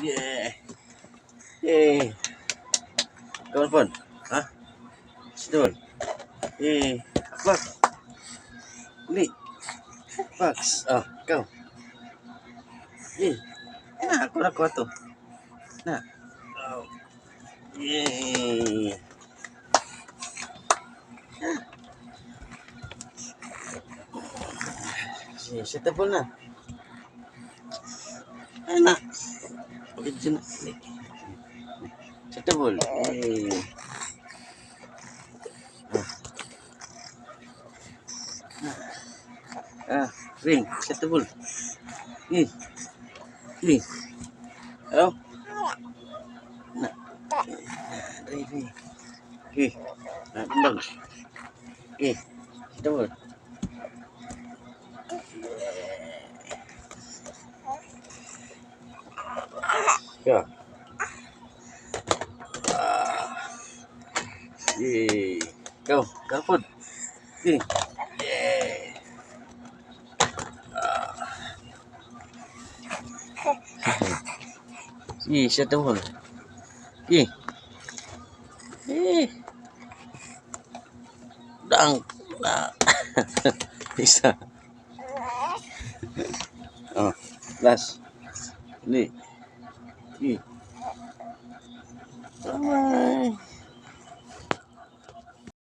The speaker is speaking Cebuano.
Yeah. Yeah. Come on, phone. Ha? Sit down. Eh, akbak. Uli. Box. Oh, go. Eh. Na, ako na ko ato. Na. Oh. Yay. Ah. Sige, set the ball na. Ay na. Okay, dyan na. Set the ball. Yay. Ah. Ah, ring, set the ball. Eh. Eh. Oh. Na. Ring, ring. Eh. Na, kembang. Eh. Set the ball. Ya. Ah. Yay. Go, go food. Eh. Yeah. Ah. Eh, set the ball. Eh. Eh. Dang. Na. Isa. Oh, last. Ni. Eh.